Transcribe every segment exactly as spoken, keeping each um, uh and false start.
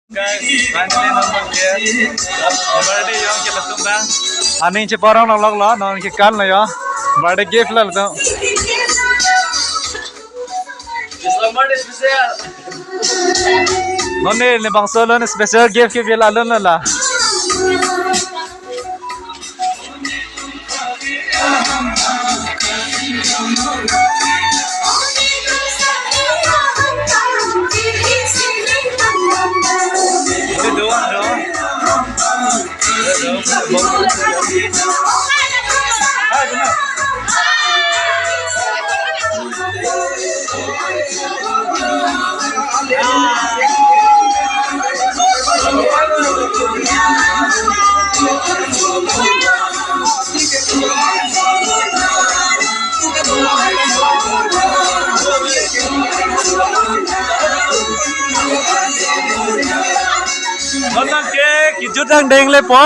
Guys, finally non ke birthday along ke latum bang. Aning cheparong nang lok lo, non ke kan lo yo. Birthday gift lo latum. Islam birthday special. Non ne, ne bangso alun special gift kepi alun lo la. Nonke kejut dang deng lepo.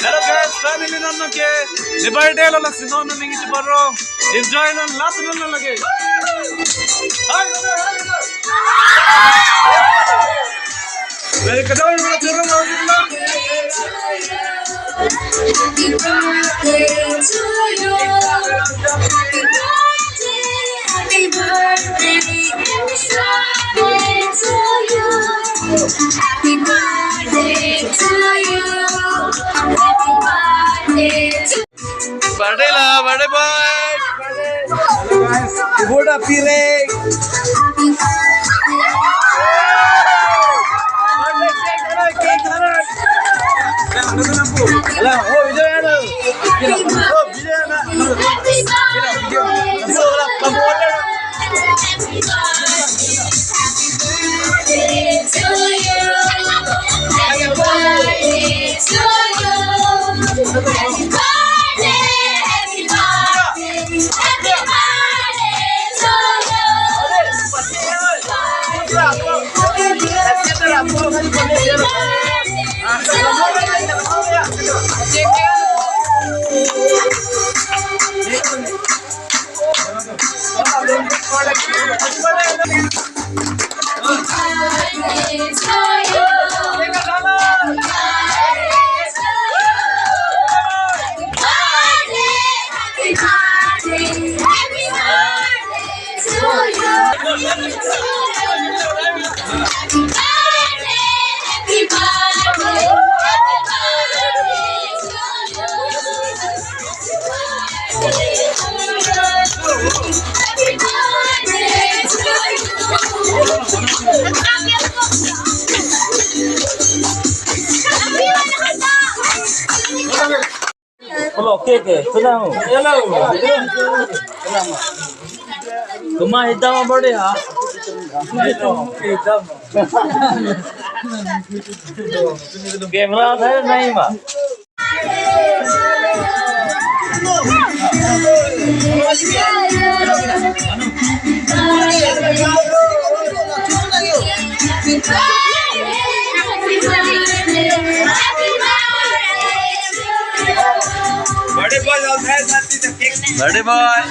Hello guys, finally non ke ne birthday lo, lasi non ning cheparong. Enjoy non, last non lagi. Hai, hai, hai, hai. Very good. Happy birthday to you. Happy birthday, happy birthday, happy birthday to you. Happy birthday to you. Happy birthday to Birthday la, birthday boy. Ibu udah piring. Alah, oh, video ada. Oh, video ada. Video, video. Langsung lah, kamu order. Hello, ke, ke, sudah mo? Hello. Kuma hitam apa deh, ha? Hitam. Camera ada nahi ma? Birthday boy, all the best, happy birthday. Birthday boy.